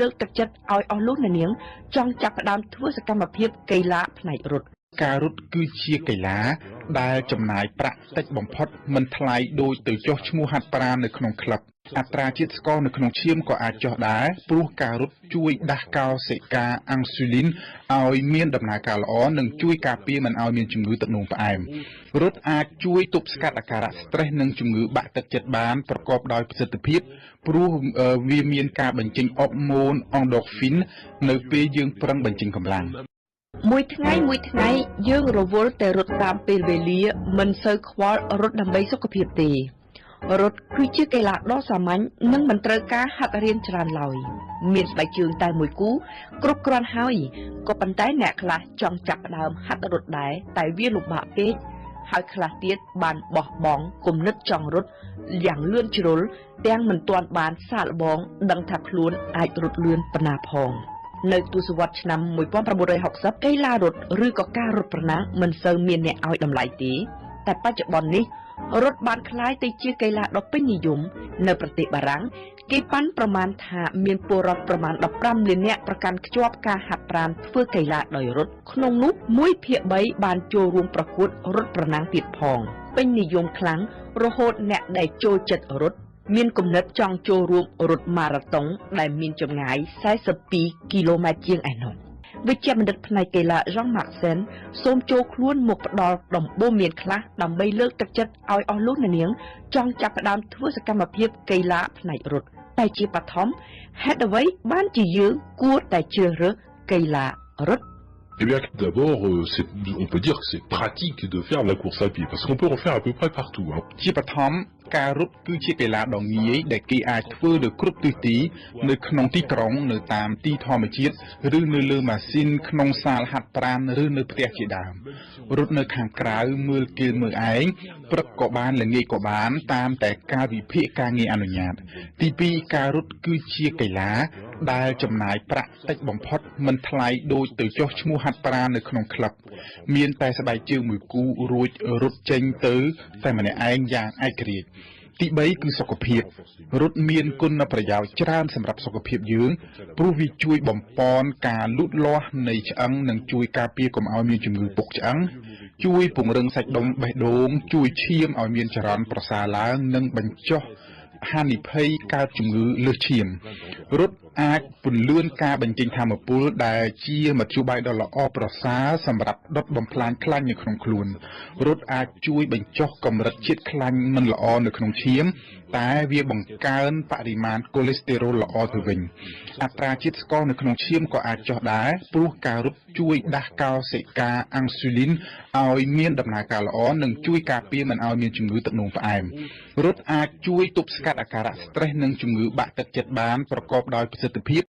លើកទឹកចិត្តឲ្យអស់លោកអ្នកនាងចង់ចាប់ផ្ដើមធ្វើសកម្មភាពកីឡាផ្នែករត់ ការរត់គឺជាកីឡាដែលចំណាយប្រាក់តិចបំផុតមិនថ្លៃដូចទៅចុះឈ្មោះហាត់ប្រាណនៅក្នុងក្លឹបអត្រាជាតិស្ករនៅក្នុងឈាមក៏អាចចុះដែរព្រោះការរត់ជួយដាស់កោសិកាអាំងស៊ូលីនឲ្យមានដំណើរការល្អនិងជួយការពារមិនឲ្យមានជំងឺទឹកនោមផ្អែមរត់អាចជួយទប់ស្កាត់អាការៈស្ត្រេសនិងជំងឺបាក់ទឹកចិត្តបានប្រកបដោយប្រសិទ្ធភាពព្រោះវាមានការបញ្ចេញអ័រម៉ូនអង់ដូហ្វីននៅពេលយើងប្រឹងបញ្ចេញកម្លាំង មួយថ្ងៃមួយថ្ងៃយើងរវល់តែរត់តាមពេលវេលាមិនសូវខ្វល់រត់ដើម្បីសុខភាពទេរត់គឺជាកីឡាដ៏សាមញ្ញនិងមិនត្រូវការហាត់រៀនច្រើនឡើយមានស្បែកជើងតែមួយគូគ្រប់គ្រាន់ហើយក៏ប៉ុន្តែអ្នកខ្លះចង់ចាប់ផ្ដើមហាត់រត់ដែរតែវាលំបាកពេកហើយខ្លះទៀតបានបោះបង់គំនិតចង់រត់យ៉ាងលឿនជ្រុលទាំងមិនទាន់បានសាកល្បងដឹងថាខ្លួនអាចរត់លឿនប៉ុណ្ណាផងនៅទសវត្សរ៍ឆ្នាំ1960កីឡារត់ឬក៏ការរត់ប្រណាំងមិនសូវមានអ្នកឲ្យតម្លៃទេតែបច្ចុប្បន្ននេះរត់បានក្លាយទៅជាកីឡាដ៏ពេញនិយមនៅប្រទេសបារាំងគេប៉ាន់ប្រមាណថាមានពលរដ្ឋប្រមាណ15លាននាក់ប្រកាន់ខ្ជាប់ការហាត់ប្រាណធ្វើកីឡាដោយរត់ក្នុងនោះ1/3បានចូលរួមប្រកួតរត់ប្រណាំងទៀតផងពេញនិយមខ្លាំងរហូតអ្នកដែលចូលចិត្តរត់មានគំនិតចង់ចូលរួមរត់ម៉ារ៉ាតុងដែលមានចម្ងាយ42គីឡូម៉ែត្រជាងឯណោះវិជ្ជបណ្ឌិតផ្នែកកីឡា Jean Marc Sen សូមចូលខ្លួនមកផ្ដល់ដំបូន្មានខ្លះដើម្បីលើកទឹកចិត្តឲ្យអស់លោកអ្នកនាងចង់ចាប់ផ្ដើមធ្វើសកម្មភាពកីឡាផ្នែករត់តែជាបឋមហេតុអ្វីបានជាយើងគួរតែជ្រើសរើសកីឡារត់ Eh bien, d'abord, on peut dire que c'est pratique de faire de la course à pied, parce qu'on peut en faire à peu près partout. Hein. ជាបឋមការរត់គឺជាកីឡាដ៏ងាយដែលគេអាចធ្វើនៅគ្រប់ទិសទីនៅក្នុងទីក្រុងនៅតាមទីធម្មជាតិឬនៅលើម៉ាស៊ីនក្នុងសាលហាត់ប្រាណឬនៅផ្ទះជាដើមរត់នៅខាងក្រៅមើលគេមើលឯងព្រឹកក៏បានល្ងាចក៏បានតាមតែកាលវិភាគការងារអនុញ្ញាតទី2ការរត់គឺជាកីឡាដែលចំណាយប្រាក់តិចបំផុតមិនថ្លៃដូចទៅចុះឈ្មោះហាត់ប្រាណនៅក្នុងក្លឹបមានតែស្បែកជើងមួយគូរួចរត់ចេញទៅតែម្នាក់ឯងយ៉ាងឯករាជ្យទី3គឺសុខភាពរត់មានគុណប្រយោជន៍ច្រើនសម្រាប់សុខភាពយើងព្រោះវាជួយបំប៉នការលូតលាស់នៃឆ្អឹងនិងជួយការពារកុំឲ្យមានជំងឺពុកឆ្អឹងជួយពង្រឹងសាច់ដុំបេះដូងជួយឈាមឲ្យមានចរន្តប្រសើរឡើងនិងបញ្ចុះហានិភ័យកើតជំងឺលើសឈាមរត់អាចពន្លឿនការបញ្ចេញថាមពលដែលជាមធ្យោបាយដ៏ល្អប្រសើរសម្រាប់ដុតបំផ្លាញខ្លាញ់នៅក្នុងខ្លួនរត់អាចជួយបញ្ចុះកម្រិតជាតិខ្លាញ់មិនល្អនៅក្នុងឈាមតែវាបង្កើនបរិមាណកូលេស្តេរ៉ុលល្អទៅវិញអត្រាជាតិស្ករនៅក្នុងឈាមក៏អាចចុះដែរព្រោះការរត់ជួយដាស់កោសិកាអាំងស៊ូលីនឲ្យមានដំណើរការល្អនិងជួយការពារមិនឲ្យមានជំងឺទឹកនោមផ្អែមរត់អាចជួយទប់ស្កាត់អាការៈស្ត្រេសនិងជំងឺបាក់ទឹកចិត្តបានប្រកបដោយប្រសិទ្ធភាព